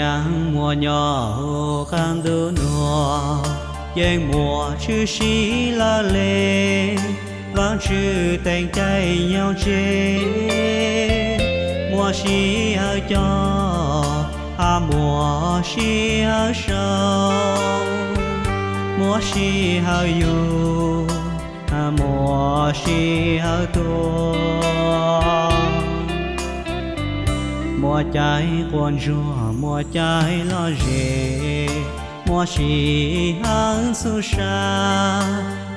Yeej muaj nyob hauv qab ntuj nuav, yeej muaj tshwm sim lawv le. Vaajtswv teem caij nyoog tseg, muaj sij hawm coj, hab muaj sij hawm sau, muaj sij hawm yug, hab muaj sij hawm tuag. Muaj caij quas ntsuag, muaj caij lom zem, muaj sij hawm xub sab,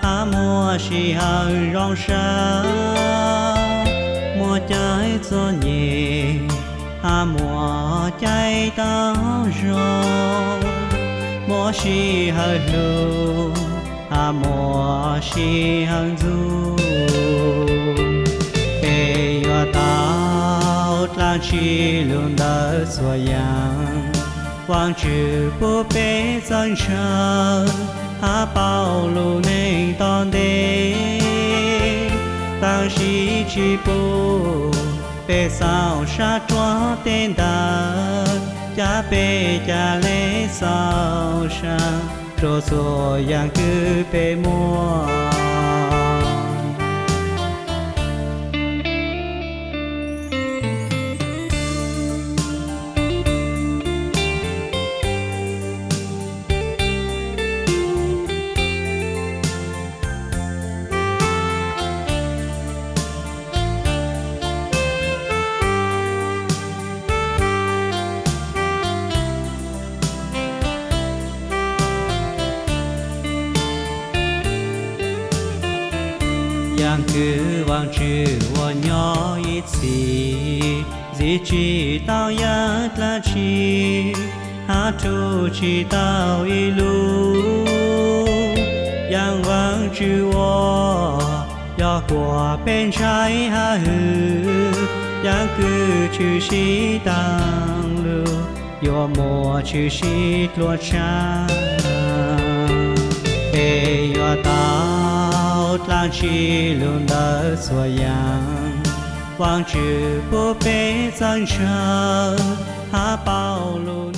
hab muaj sij hawm zoo sab. Muaj caij txom nyem, hab muaj caij tau zoo, muaj sij hawm hlub, hab muaj sij hawm ntxub. Peb yuav tau dlaab tsi lug ntawm txhua yaam? Vaajtswv pub peb txawj ntshaw, hab paub lub neej tom ntej, tab sis tsis pub peb xauj sab ruab teb ntawd. Ca peb ca le xauj sab rua txhua yaam kws peb muaj. Yaam kws Vaajtswv uas nyob ib txhis, ntxim tsis tau yaam dlaab tsi, hab rhuv tsis tau ib lub. Yaam Vaajtswv ua, yog kuas peb ntshai hab hwm, yaam kws tshwm sim taag lug, yuav muaj tshwm sim dluag tshaj. Peb yuav tau dlaab tsi lug ntawm txhua yaam? Vaajtswv pub peb txawj ntshaw, hab paub lub